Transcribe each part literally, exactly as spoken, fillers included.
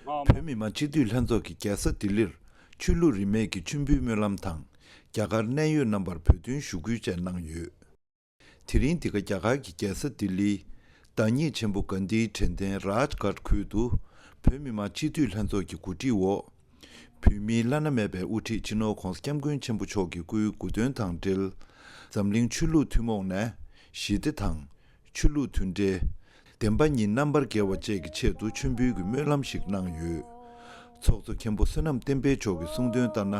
བོད་མི་མང་སྤྱི་འཐུས་ལྷན་ཚོགས་ཀྱིས་རྒྱལ་ས་ལྡི་ལིར་ཆོས་ལུགས་རིས་མེད་ཀྱི་མཆོད་འབུལ་སྨོན་ལམ་དང་རྒྱ་གར་གནད་ཡོད་རྣམ་པར་བོད་དོན་ཞུ་སྐུལ་བཅས་གནང་ཡོད། དེ་རིང་འདི་ག་རྒྱ་གར་གྱི་རྒྱལ་ས་ལྡི་ལིའི་བདག་ཉིད་ཆེན་པོ་གྷན་དྷིའི་དྲན་རྟེན་རཱཇ་གྷཊ་ཁུལ་དུ་བོད་མི་མང་སྤྱི་འཐུས་ལྷན་ཚོགས་ཀྱི་གོ་སྒྲིག་འོག་བོད་མིའི་བླ་ན་མེད་པའི་དབུ་ཁྲིད་སྤྱི་ནོར་༧གོང་ས་༧སྐྱབས་མགོན་ཆེན་པོ་མཆོག་གི་སྐུའི་སྐུ་གདུང་དང་འབྲེལ། འཛམ་གླིང་ཆོས་ལུགས་ཐུན་མོང་ནས་ཞི་བདེ་དང་། ཆོས་ལུགས་མཐུན་འབྲེལ། བདེན་པ་གཉིས་རྣམ་པར་རྒྱལ་བ་བཅས་ཀྱི་ཆེད་དུ་མཆོད་འབུལ་གྱི་སྨོན་ལམ་ཞིག་གནང་ཡོད། ཚོགས་གཙོ་མཁན་པོ་བསོད་ནམས་བསྟན་འཕེལ་མཆོག་གིས་གསུངས་དོན་ལྟར་ན།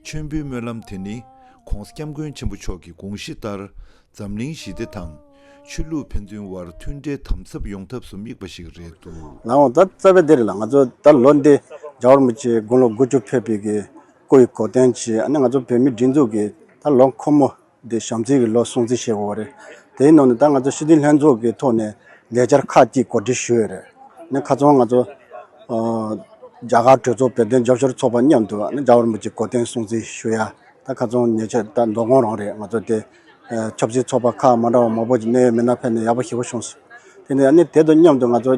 མཆོད་འབུལ་སྨོན་ལམ་དེ་ནི་༧གོང་ས་༧སྐྱབས་མགོན་ཆེན་པོ་མཆོག་གི་དགོངས་གཞི་ལྟར། འཛམ་གླིང་ཞི་བདེ་དང་། ཆོས་ལུགས་ཕན་ཚུན་དབར་མཐུན་འབྲེལ་དམ་ཟབ་ཡོང་ཐབས་སུ་དམིགས་པ་ཞིག་རེད་འདུག་ལའང་ད་རྩ་བའི་འདི་རེད་ལ། ང་ཚོ་ད་ལོ་འདི་རྒྱལ་བ་རིན་པོ་ཆེ་དགུང་ལོ་དགུ་བཅུ་ཕེབས་པའི་གི་སྐུ་ཡི་གོ་སྟོན་བྱས། ཨ་ནི་ང་ཚོ་བོད་མི་སྒྲིག་འཛུགས་ཀྱི་ད་ལོ་འཁོར་མོ་འདི་བྱམས་བརྩེ་གི་ལོ་སྲུང་བརྩི་བྱེད་དགོས་པ་རེད། དེའི་ནང་ནས་ད་ང་ཚོ་སྤྱི་འཐུས་ལྷན་ཚོགས་ཀྱི་ཐོག་ནས་ལས་འཆར་ཁག་ཅིག་གོ་སྒྲིག་ཞུས་ཡོད་རེད། ཨ་ནི་ཁ་སང་ང་ཚོ་ཨ་རྒྱ་གར་གྲོས་ཚོགས་བོད་དོན་རྒྱབ་སྐྱོར་ཚོགས་པ་མཉམ་དུ་ཨ་ནི་རྒྱལ་བ་རིན་པོ་ཆེའི་གོ་སྟོན་སྲུང་བརྩི་ཞུ་ཡ། ད་ཁ་སང་ཉེ་ཆར་ད་མདོ་དགོང་རང་རེད། ང་ཚོ་དེ་ཨ་ཆབ་སྲིད་ཚོགས་པ་ཁག་མ་འདྲ་བ་མང་པོ་ཅིག་གནད་ཡོད་མི་སྣ་ཕེབས་ནས་ཡག་པོ་ཞེ་པོ་བྱུང་སོང་། དེ་ནས་ཨ་ནི་དེ་དང་མཉམ་དུ་ང་ཚོ་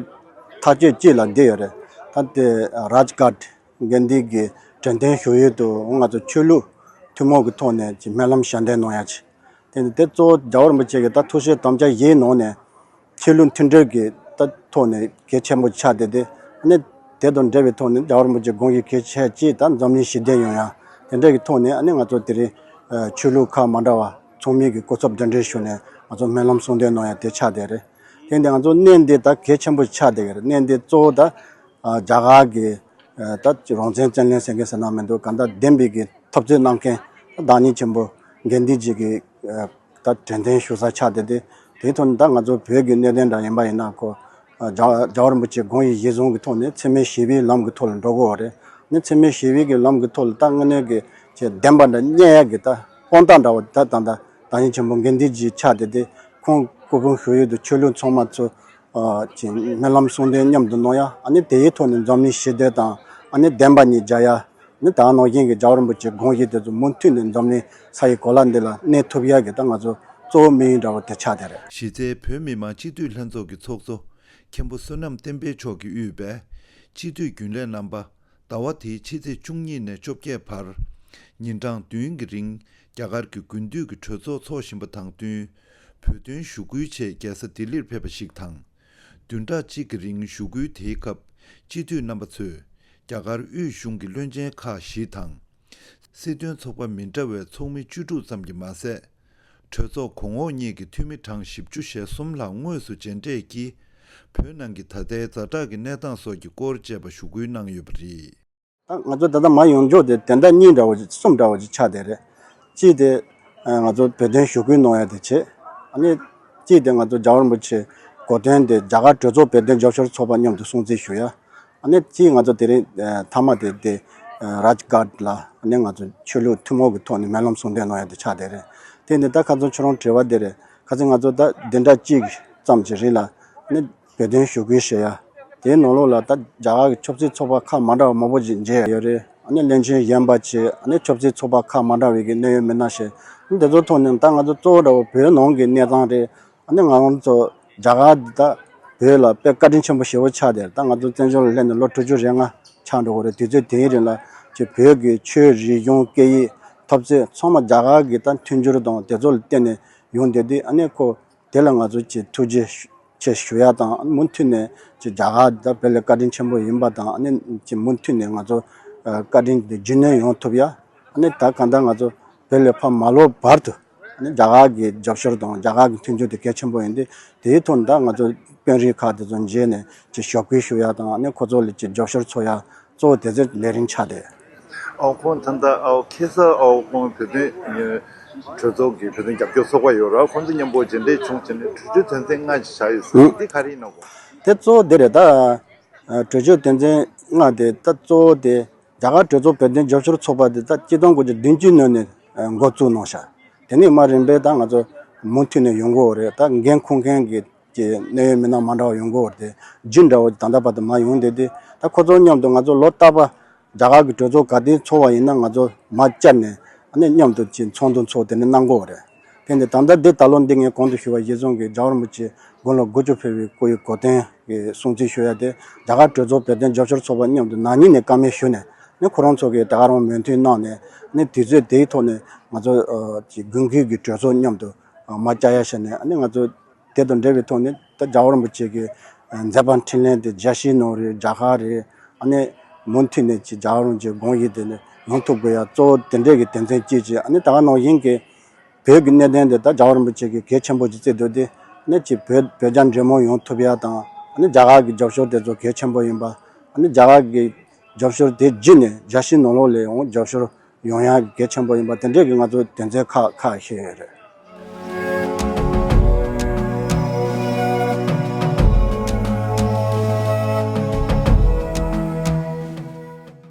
ཐག་གཅོད་ཅིག་ལ་བསྡད་ཡོད་རེད། ད་དེ་རཱཇ་གྷཊ་གྷན་དྷི་གི་དྲན་རྟེན་བཞུགས་ཡུལ་དུ་ང་ཚོ་ཆོས་ལུགས་ཐུན་མོང་གི་ཐོག་ནས་ཀྱི་སྨོན་ལམ་ཞལ་འདེབས་གནང་ཡ་ཆེད། དེ་ནི་དེ་གཙོ་བོ་རྒྱལ་བ་རིན་པོ་ཆེ་གི་ད་ཐུགས་བཞེད་དམ་བཅའ་བཞིའི་ནང་ནས་ཆོས་ལུགས་མཐུན་སྒྲིལ་གྱི་ད་ཐོག་ནས་གལ་ཆེན་པོ་ཆགས་བསྡད་དེ། ཨ་ནི་དེ་དང་འབྲེལ་བའི་ཐོག་ནས་རྒྱལ་བ་རིན་པོ་ཆེའི་དགོངས་གཞི་གལ་ཆེ་ཅིག་ད་འཛམ་གླིང་ཞི་བདེ་ཡོང་ཡ། དེ་འདྲ་གི་ཐོག་ནས་ཨ་ནི་ང་ཚོ་དེ་རིང་ཆོས་ལུགས་ཁག་མ་འདྲ་བ་ཚང་མས་ཀྱི་སྐུ་ཚབ་གདན་འདྲེན་ཞུས་ནས་ང་ཚོ་སྨོན་ལམ་གསུང་འདོན་གནང་ཡ་དེ་ཆགས་བསྡད་རེད། དེ་འདི་ང་ཚོ་གནད་འདི་ད་གལ་ཆེན་པོ་ཆགས་བསྡད་ཀྱི་རེད། གནད་འདི་གཙོ་བོ་ད་རྒྱ་གར་གྱི་ད་རང་བཙན་རྩོད་ལེན་ཟེར་མཁན་ཟེར་ན་མི་འདུག་གང་ལྟར་བདེན་པའི་གི་འཐབ་རྩོད་གནང་མཁན་བདག་ཉིད་ཆེན་པོ་གྷན་དྷི་ཇི་གི་ད་དྲན་རྟེན་ཞུ་ས་ཆགས་བསྡད་དེ། དེའི་ཐོག་ནས་ད་ང་ཚོ་བོད་ཀྱི་གནད་དོན་འདྲ་ཡིན་པ་ཡིན་ན་ཁོ་རྒྱལ་རྒྱལ་བ་རིན་པོ་ཆེའི་དགོངས་གཞི་གཞིར་བཟུང་གི་ཐོག་ནས་འཚེ་མེད་ཞི་བའི་ལམ་གྱི་ཐོག་ལ་འགྲོ་དགོས་པ་རེད། ནི་འཚེ་མེད་ཞི་བའི་གི་ལམ་གྱི་ཐོག་ལ་ད་དངོས་གནས་ཀྱི་ཅིག་བདེན་པ་འདྲ་རྙེད་ཡ་གི་ད་དཔང་རྟགས་འདྲ་བོ་ད་ད་ད་བདག་ཉིད་ཆེན་པོ་གྷན་དྷི་ཇི་ཆགས་བསྡད་དེ། ཁོང་སྐུ་ཕུང་བཞུགས་ཡུལ་དུ་ཆོས་ལུགས་ཚང་མ་ཚོ་ཨ་ཅིག་སྨོན་ལམ་གསུང་འདོན་མཉམ་དུ་གནང་ཡ། ཨ་ནི་དེའི་ཐོག་ནས་འཛམ་གླིང་ཞི་བདེ་དང་ཨ་ནི་བདེན་པ་གཉིས་མཇལ་ཡ། ནི་ད་ནང་བཞིན་གྱི་རྒྱལ་བ་རིན་པོ་ཆེའི་དགོངས་གཞི་དེ་ཚོ་མུ་མཐུད་ནས་འཛམ་གླིང་ས་ཡི་གོ་ལ་འདི་ལ་གནས་ཐུབ་ཡ་གི་ད་ང་ཚོ་གཙོ་བོ་དམིགས་ཡུལ་འདྲ་བོ་དེ་ཆགས་བསྡད་རེད། གཞི་རྩའི་བོད་མི་མང་སྤྱི་འཐུས་ལྷན་ཚོགས་ཀྱི་ཚོགས་གཙོ་མཁན་པོ་བསོད་ནམས་བསྟན་འཕེལ་མཆོག་གིས་དབུས་པའི་སྤྱི་འཐུས་རྒྱུན་ལས་རྣམ་པ། ཟླ་བ་འདིའི་ཕྱི་ཚེས་བཅུ་གཉིས་ནས་བཅོ་བརྒྱད་བར། ཉིན་གྲངས་བདུན་གྱི་རིང་རྒྱ་གར་གྱི་དགུན་དུས་ཀྱི་གྲོས་ཚོགས་འཚོགས་བཞིན་པ་དང་བསྟུན། བོད་དོན་ཞུ་སྐུལ་ཆེད་རྒྱལ་ས་ལྡི་ལིར་ཕེབས་པ་ཞིག་དང་། བདུན་ཕྲག་གཅིག་གི་རིང་བཞུགས་སྐུལ་དེའི་སྐབས་སྤྱི་འཐུས་རྣམ་པ་ཚོས་རྒྱ་གར་དབུས་གཞུང་གི་བློན་ཆེན་ཁག་བཞི་དང་། སྲིད་དོན་ཚོགས་པ་མི་འདྲ་བའི་ཚོགས་མི་བཅུ་དྲུག་ཙམ་གྱིས་མ་ཟད། གྲོས་ཚོགས་གོང་འོག་གཉིས་ཀྱི་འཐུས་མི་གྲངས་བཞི་བཅུ་ཞེ་གསུམ་ལྷག་དངོས་སུ་མཇལ་འཕྲད་ཀྱིས། བོད་ནང་གི་ད་ལྟའི་ཛ་དྲག་གི་གནས་སྟངས་སོགས་ཀྱི་སྐོར་བཅས་པ་ཞུ་སྐུལ་གནང་ཡོད་པ་རེད། ད་ང་ཚོ་ད་ལྟ་མར་ཡོང་ཕྱོགས་དེ་དོན་དག་གཉིས་འདྲ་བོ་ཅིག་གསུམ་འདྲ་བོ་ཅིག་ཆགས་བསྡད་རེད། གཅིག་དེ་ང་ཚོ་བོད་དོན་ཞུ་སྐུལ་གནང་ཡ་དེ་བྱས། ཨ་ནི་གཅིག་དེ་ང་ཚོ་རྒྱལ་བ་རིན་པོ་ཆེའི་གོ་སྟོན་དེ་རྒྱ་གར་གྲོས་ཚོགས་བོད་དོན་རྒྱབ་སྐྱོར་ཚོགས་པ་མཉམ་དུ་སྲུང་བརྩི་ཞུ་ཡ། ཨ་ནི་གཅིག་ང་ཚོ་དེ་རིང་ཨ་མཐའ་མ་དེ་དེ་ཨ་རཱཇ་གྷཊ་ལ་ཨ་ནི་ང་ཚོ་ཆོས་ལུགས་ཐུན་མོང་གི་ཐོག་ནས་སྨོན་ལམ་གསུང་འདོན་གནང་ཡ་དེ་ཆགས་བསྡད་རེད། དེ་ནི་ད་ཁ་སང་ཁྱོད་རང་དྲི་བ་དེ་རེད། ཁ་སང་ང་ཚོ་ད་བདུན་ཕྲག་གཅིག་ཙམ་གྱི་རིང་ལ་ཨ་ནི་བོད་དོན་ཞུ་སྐུལ་ཞུ་ཡ། དེའི་ནང་ལོགས་ལ་ད་རྒྱ་གར་གྱི་ཆབ་སྲིད་ཚོགས་པ་ཁག་མ་འདྲ་བ་མང་པོ་ཞིག་མཇལ་ཡ་ཡོད་རེད། ཨ་ནི་བློན་ཆེན་གཞོན་པ་བྱས། ཨ་ནི་ཆབ་སྲིད་ཚོགས་པ་ཁག་མ་འདྲ་བའི་གི་གནད་ཡོད་མི་སྣ་བྱས། ཨ་ནི་དེ་ཚོ་ཐོག་ནས་ད་ང་ཚོ་གཙོ་བོ་འདྲ་བོ་བོད་ནང་གི་གནས་སྟངས་རེད། ཨ་ནི་ང་རང་ཚོ་རྒྱ་གར་འདི་ད་བོད་ལ་དཔེ་བཀའ་དྲིན་ཆེན་པོ་ཞེ་པོ་ཆགས་ཏེ། ད་ང་ཚོ་བཙན་བྱོལ་ལ་སླེབས་ནས་ལོ་དྲུག་ཅུ་རེ་ལྔ་ཆགས་འགྲོ་གི་རེད། དུས་ཚོད་དེའི་རིང་ལ་ཅིག་བོད་ཀྱི་ཆོས་རིག་གཞུང་སྐད་ཡིག་འཐབ་རྩོད་ཚང་མ་རྒྱ་གར་གྱི་ད་མཐུན་འགྱུར་དང་དེ་ཚོ་ལ་བརྟེན་ནས་ཡོང་བསྡད་དུས། ཨ་ནི་ཁོ་དེ་ལ་ང་ཚོ་ཅིག་ཐུགས་རྗེ་ཆེ་ཞུ་ཡ་དང་། མུ་མཐུད་ནས་ཅིག་རྒྱ་གར་ད་བོད་ལ་བཀའ་དྲིན་ཆེན་པོ་ཡིན་པ་དང་། ཨ་ནི་ཅིག་མུ་མཐུད་ནས་ང་ཚོ་ཨ་བཀའ་དྲིན་དེ་རྒྱུན་གནས་ཡོང་ཐུབ་ཡ། ཨ་ནི་ད་གང་ལྟར་ང་ཚོ་བོད་ལ་ཕར་མ་ལོག་བར་དུ་ཨ་ནི་རྒྱ་གར་གྱི་རྒྱབ་སྐྱོར་དང་རྒྱ་གར་གྱི་མཐུན་འགྱུར་དེ་གལ་ཆེན་པོ་ཡིན་ཏེ། དེའི་ཐོག་ནས་ད་ང་ཚོ་དཔོན་རིགས་ཁག་དེ་ཚོ་མཇལ་ནས་ཅིག་ཞབས་སྐུལ་ཞུ་ཡ་དང་། ཨ་ནི་ཁོ་ཚོ་ལ་ཅིག་རྒྱབ་སྐྱོར་འཚོལ་ཡ། གཙོ་བོ་དེ་ཚོ་ལས་རིམ་ཆགས་ཏེ། ཨོ་ཁོང་ད་ལྟ་ཨོ་ཁ་སང་ཨོ་ཁོང་བོད་དོན་གྲོས་ཚོགས་ཀྱི་བོད་དོན་རྒྱབ་སྐྱོར་ཚོགས་པ་ཡོད་ར། ཁོང་ཚོ་མཉམ་པོ་མཇལ་འཕྲད་བྱུང་བྱས་ནས་གྲོས་ཆོད་དོན་ཚན་ལྔ་ཞིག་བཞག་ཡོད་ཟེར། ཨུ། འདི་ག་རེ་ཡིན་ནམ་གོ། དེ་གཙོ་བོ་དེ་རེད། ད་ཨ་གྲོས་ཆོད་དོན་ཚན་ལྔ་དེ་ད་གཙོ་བོ་དེ་རྒྱ་གར་གྲོས་ཚོགས་བོད་དོན་རྒྱབ་སྐྱོར་ཚོགས་པ་དེ་ད་ཆིག་སྟོང་དགུ་བརྒྱ་བདུན་ཅུ་ནང་ནས་ཨ་འགོ་བཙུགས་གནང་ཤག་དེ་ནས་མར་རིམ་པས་ད་ང་ཚོ་མུ་མཐུད་ནས་ཡོང་གི་ཡོད་རེད། ད་འགན་འཁུར་མཁན་གྱི་ཀྱི་གནད་ཡོད་མི་སྣ་མ་འདྲ་བ་ཡོང་གི་ཡོད་རེད། དེ་རྒྱུན་འདྲ་བོ་ད་ལྟ་བར་དུ་མ་ཡོང་བསྡད་དེ། ད་ཁོ་ཚོ་མཉམ་དུ་ང་ཚོ་ལོ་རྟག་པར་རྒྱ་གར་གྱི་གྲོས་ཚོགས་ག་དུས་ཚོགས་པ་ཡིན་ན་ང་ཚོ་མར་བཅར་ནས་ཨ་ནི་མཉམ་དུ་ཅིག་ཚོགས་འདུ་འཚོགས། དེ་ནས་གནང་གི་ཡོད་རེད། དེ་འདི་ད་ལྟ་འདི་ད་ལོ་འདི་ངས་གོང་དུ་ཞུས་པ་གཞིར་བཟུང་གིས་རྒྱལ་བ་རིན་པོ་ཆེ་དགུང་ལོ་དགུ་བཅུ་ཕེབས་པའི་སྐུའི་གོ་སྟོན་གྱི་སྲུང་བརྩི་ཞུ་ཡ་དེ་རྒྱ་གར་གྲོས་ཚོགས་བོད་དོན་རྒྱབ་སྐྱོར་ཚོགས་པ་མཉམ་དུ་ན་ནིང་ནས་བཀའ་མོལ་ཞུས་ནས་ནི་ཁོ་རང་ཚོ་གིས་ད་ག་རང་མོས་མཐུན་གནང་ནས་ནི་དུས་ཚོད་དེའི་ཐོག་ནས་ང་ཚོ་ཨ་ཀྱི་དགུན་ཁའི་གི་གྲོས་ཚོགས་མཉམ་དུ་ཨ་མ་བཅར་ཡ་བྱས་ནས་ནི་ང་ཚོ་དེ་དང་འབྲེལ་བའི་ཐོག་ནས་ད་རྒྱལ་བ་རིན་པོ་ཆེ་གི་ཨ་མཛད་པ་འཕྲིན་ལས་དེ་རྒྱལ་སྤྱིའི་ནང་རེད། རྒྱ་གར་རེད། ཨ་ནི་མུ་མཐུད་ནས་ཀྱི་རྒྱལ་བ་རིན་པོ་ཆེའི་དགོངས་ཡིད་དེ་ནི་ཡོང་ཐུབ་དགོས་ཡ་གཙོ་བོ་དེ་འདྲས་ཀྱི་དོན་ཚན་གཅིག་ཅིག་ཨ་ནི་ད་ག་ནང་བཞིན་གྱི་བོད་ཀྱི་གནད་དོན་དེ་ད་རྒྱལ་བ་རིན་པོ་ཆེ་གིས་གལ་ཆེན་པོ་ཅིག་བརྩིས་འདུག་སྟེ་ནི་ཀྱི་བོད་བོད་རྒྱ་འབྲེལ་མོལ་ཡོང་ཐུབ་ཡ་དང་ཨ་ནི་རྒྱ་གར་གྱི་རྒྱབ་སྐྱོར་དེ་ཚོ་གལ་ཆེན་པོ་ཡིན་པ། ཨ་ནི་རྒྱ་གར་གྱི་རྒྱབ་སྐྱོར་དེ་བརྒྱུད་ནས་རྒྱལ་སྤྱིའི་ནང་ལོགས་ལ་ཡང་རྒྱབ་སྐྱོར་ཡོང་ཡ་གལ་ཆེན་པོ་ཡིན་པ་དེ་འདྲས་ཀྱི་ང་ཚོ་དོན་ཚན་ཁག་ཁག་ཤེས་ཡོད་རེད།